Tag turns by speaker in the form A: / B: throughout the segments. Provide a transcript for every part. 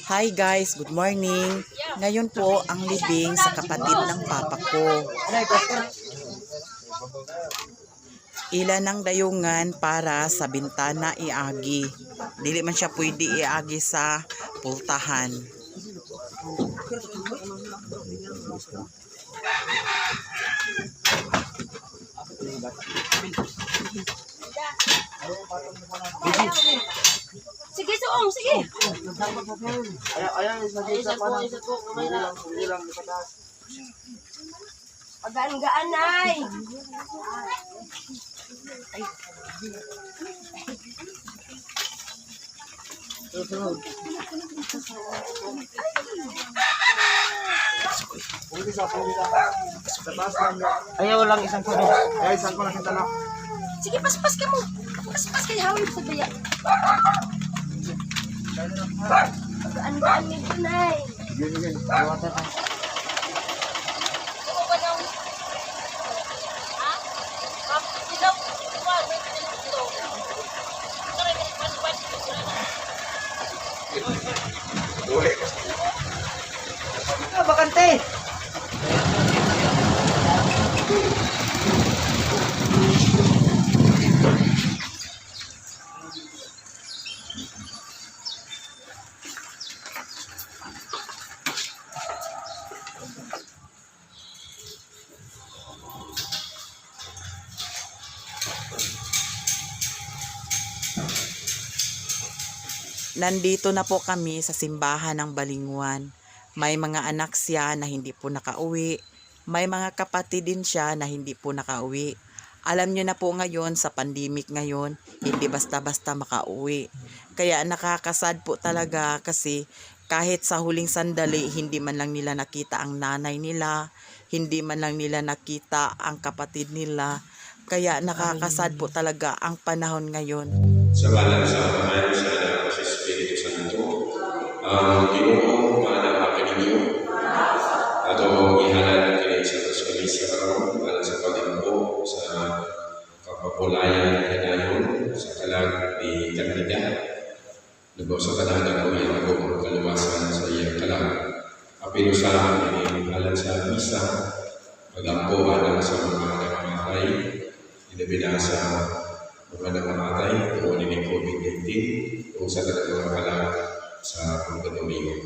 A: Hi guys, good morning. Ngayon po ang libing sa kapatid ng papa ko. Ilan ang dayungan para sa bintana iagi. Dili man siya pwede iagi sa pultahan.
B: Sige, suong, sige.
C: Ayan, isa pa lang. Hindi lang, ipataas.
B: Pagaan-gaan, ay.
C: Pwede sa, pwede sa. Sa taas lang.
D: Ayaw lang isang kuno.
C: Ay, isang ko lang kita lang.
B: Sige, paspas ka mo. Paspas kay hawin sa daya. Pagaan-gaan nito, nay.
C: Sige, sige. Iwatan ka.
D: Ah, bakante.
A: Nandito na po kami sa simbahan ng Balingwan. May mga anak siya na hindi po nakauwi. May mga kapatid din siya na hindi po nakauwi. Alam niyo na po ngayon sa pandemic ngayon, hindi basta-basta makauwi. Kaya nakakasad po talaga kasi kahit sa huling sandali, hindi man lang nila nakita ang nanay nila, hindi man lang nila nakita ang kapatid nila. Kaya nakakasad po talaga ang panahon ngayon.
E: Sa ngalan sa Amahan, sa Anak, sa Espiritu Santo, ang Ginoo maanaa kaninyo. Ato gihalad kini sa misa karon alang sa pag-ampo sa kapapulayan kanayon sa kalag ni Candida. Labaw sa tanan ang iyang ang kaluwasan sa iyang kalag. Apil sa ini alang sa misa, pag-ampo alang sa mga namamatay, inabi na sa mga namamatay tungod ni COVID-19 o sa tanang mga kalag sa purgatorio.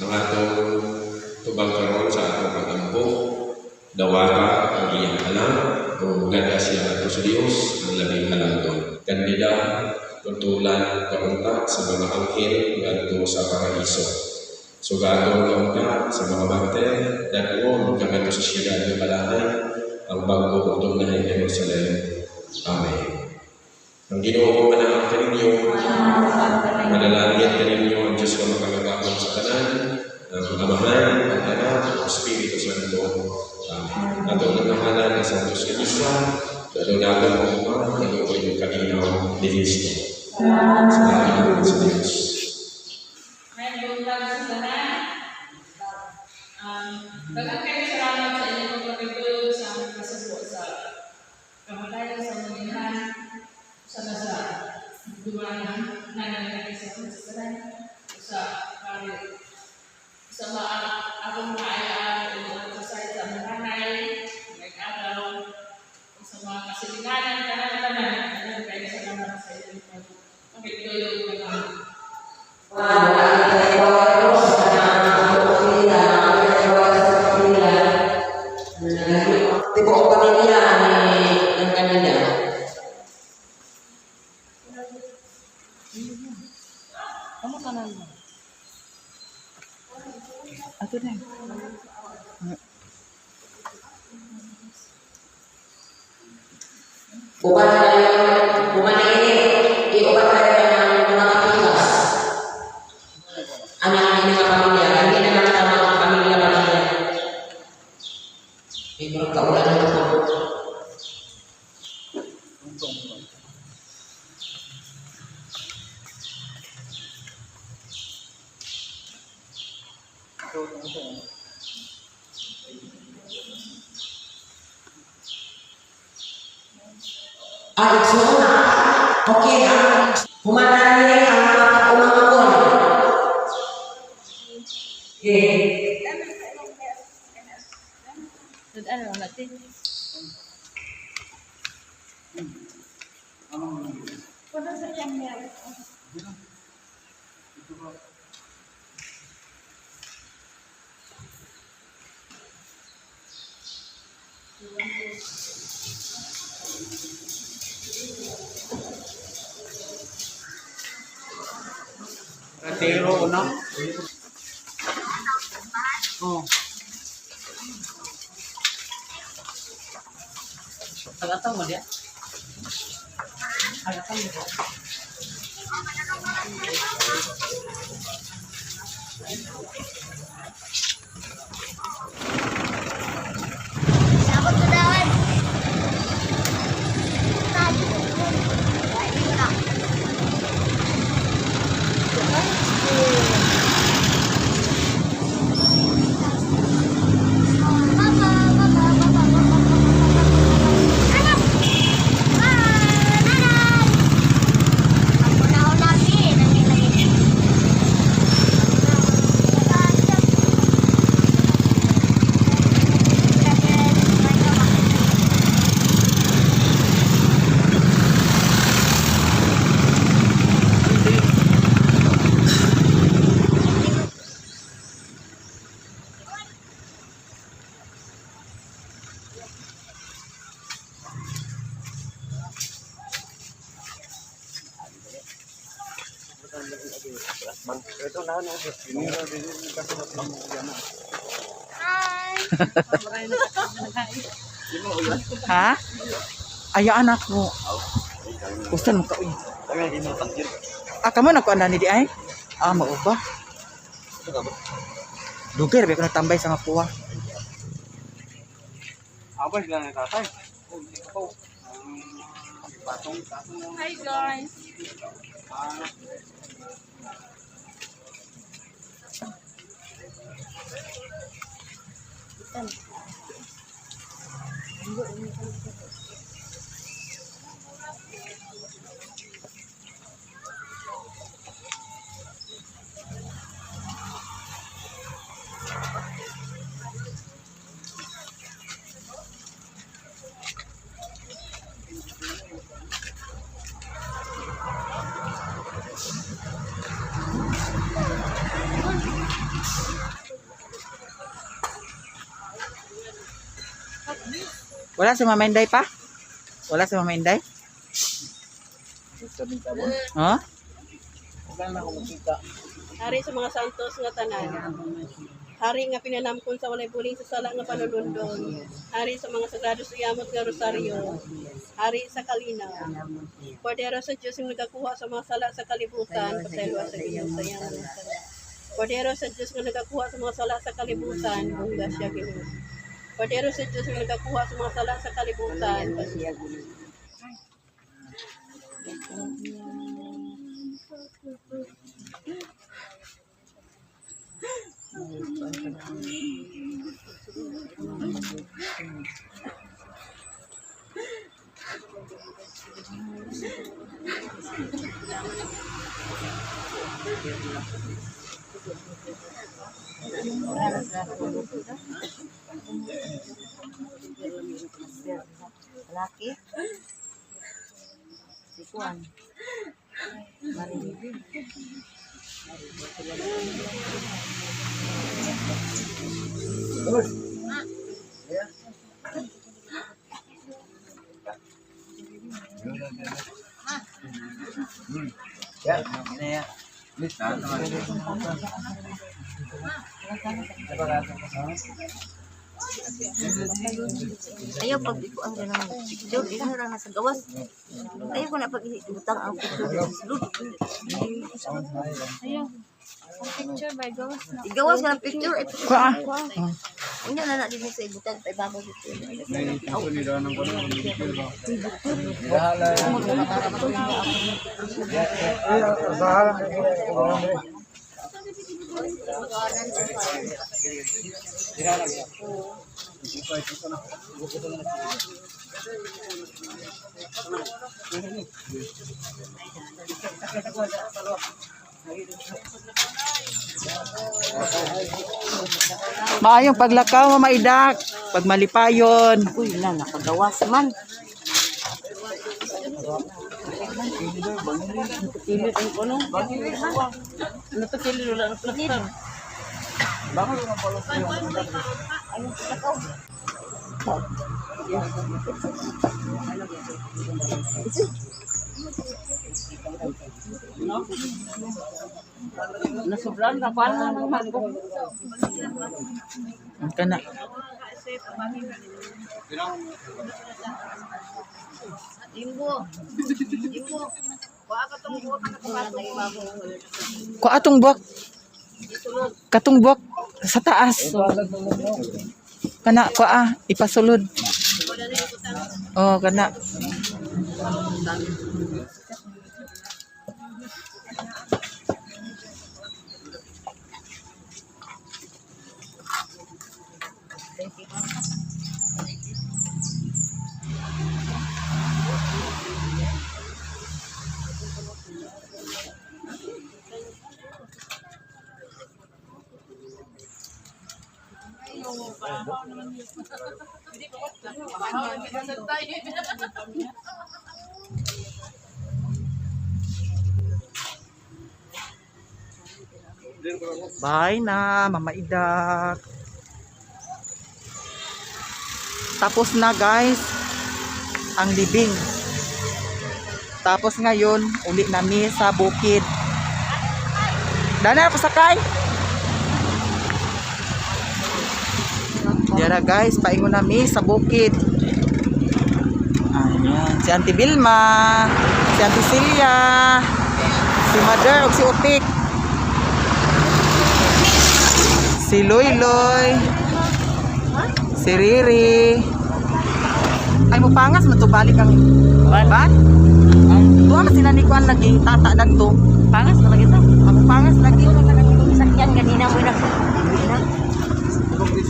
E: Ang atong tubag karon sa atong pag-ampo, dawata ang iyang alam, o ganda siya ngadto sa Dios ang labing halangdon. Kandida tuntulan kaunta sa mga anghel ngadto sa paraiso. Sugaton kaunta sa mga bante, dad-on ngadto sa siyudad nga balahan, ang bag-o ug na Jerusalem. Amen. Ang Ginoo manaak kaninyo, manalangin kaninyo ang Diyos nga makagagahom sa tanan, ang Amahan, ang Anak, ang Espiritu Santo. Amen. Ato nang ngalan sa Diyos nga Misa, nato ang umang, kaluoy ng kalinaw ni Kristo. Salamat sa Diyos.
F: May buntag sa tanan. Daghang kayo salamat sa inyong pagpatulong sa among kasubo sa kamatayon sa mga sa nasa dumanan nananakit sa sa tanan sa pari sa mga akong mga ayaan o sa sa mga nanay nag-araw o sa mga kasilinganan tanan-tanan. Daghang kayo salamat sa inyong pagpatulong ng
A: Tibuok pamilya ni ng kanila.
B: Kamu tanan mo.
A: Ato na.
G: Uban tayo, uban na ini, iuban tayo ng mga kapikas. Anak ini mga pamilya, hindi na lang tama ang pamilya pamilya. May murag kaulan na ito. Ah, igsoon na. Okay, ang humanani ang mga pag-umangkon. Okay.
F: Ano natin?
D: Ratero, no? Oh. Agatang mo diya? Agatang mo.
B: Sabot ko dawan. Papa, papa, papa, papa, papa, papa. Bye, nanay. Ako na ako lagi. Lagi, lagi. Hi.
A: Ha? Ay, anak mo. Gusto mo ka, uy. Ah, kamo na ko ni di ay? Ah, mao ba? Dugay ra ba ko nagtambay sa Mapua.
C: Abay sila ng tatay. Oh, hindi ka po. Patong, patong.
F: Hi guys.
A: Wala si Mama Inday pa? Wala si Mama Inday? Huh?
H: Hari sa mga santos nga tanan. Hari nga pinanamkon sa walay buling sa sala nga panulundon. Hari sa mga sagrado suyamot nga rosaryo. Hari sa kalinaw. Kordero sa Diyos nga nagakuha sa mga sala sa kalibutan, pasayloa sa Ginoo sa iyang mga sala. Kordero sa Diyos nga nagakuha sa mga sala sa kalibutan, bungga siya Ginoo. Kordero sa Diyos nga nagakuha sa mga sala sa kalibutan,
G: Laki. Si Juan. Ayaw pag ikuan ka ng picture, di na lang sa gawas. Ayaw ko na pag ibutang ang picture sa sulod.
F: Picture by gawas na.
G: Igawas ka ng picture, ay
A: Kuha.
G: Unya na na din sa ibutang pa ibabaw dito.
A: Maayong paglakaw, Mama Idak. Pag malipayon.
G: Uy, na nakagawas man.
D: Nasubran ka pa na ng mango.
A: Ang kana. Ko atong buwak. Katong buwak sa taas. Kana ko ah, ipasulod. Oh, kana. Bye na, Mama Idak. Tapos na guys, ang libing. Tapos ngayon, uli nami sa bukid. Dana, pasakay! Yara guys, paingon nami sa bukid. Ayan, si Auntie Vilma, si Auntie Celia, si Mother, ug si Utik. Si Loy Loy. Si Riri. Ay mo pangas man to balik ang ban. Tuwa man sila ni Kuan lagi tata dagto.
G: Pangas na lagi ta.
A: Ako pangas lagi.
G: Sakyan ganina mo na.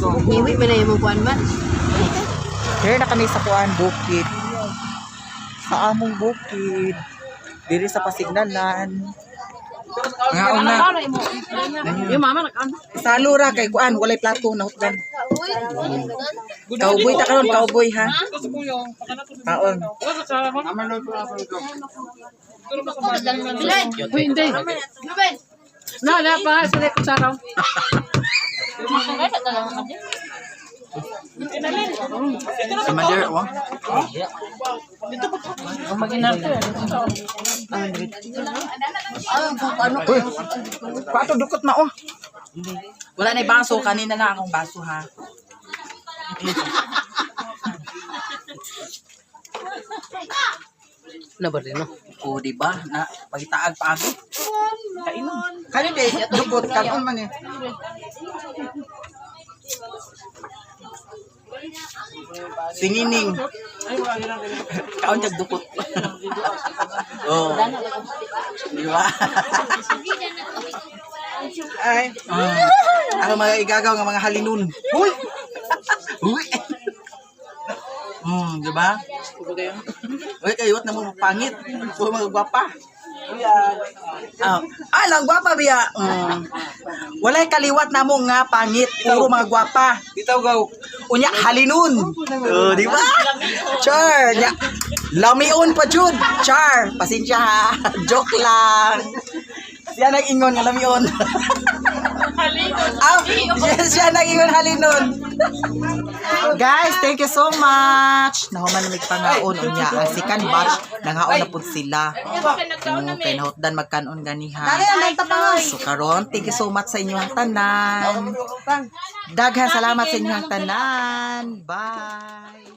H: Iwi man na yung kuan man.
A: Here na kami sa Kuan bukid. Sa among bukid. Diri sa pasignalan. Nga una.
F: Yung mama nag-ano.
A: Salo ra kay Kuan, walay plato na hutdan. Cowboy ta karon, cowboy ha. Kaon.
F: Uy, hindi. Na, na, pa. Sila kutsara.
C: Commander, oh. Uy, pato dukot na oh.
A: Wala na baso, kanina na akong baso ha.
D: Na ba rin, no?
A: O, di ba? Na, pagitaag pa ako.
C: Kani di dukot kanon man eh.
A: Sinining. Kaon jag dukot. Oh. Di ba?
C: Ay,
A: Ang mga igagaw nga mga halinun. Uy. Uy. Di ba? Uy, kayo na mo pangit. Puro mga gwapa. Ah, ah, lang gwapa biya. Walay kaliwat na mo nga pangit, puro mga gwapa.
C: Bitaw gaw.
A: Unya halinun. Oh, di ba? Char, nya. Lamion pa jud. Char, pasensya ha. Joke lang. Siya nag-ingon nga lamion. Ah, siya nag-ingon halinon. Guys, thank you so much. Nahuman na pangaon unya ang second batch nanghaon na pud sila. Kay nahutdan magkanon ganiha. So karon, thank you so much sa inyong tanan. Daghan salamat sa inyong tanan. Bye.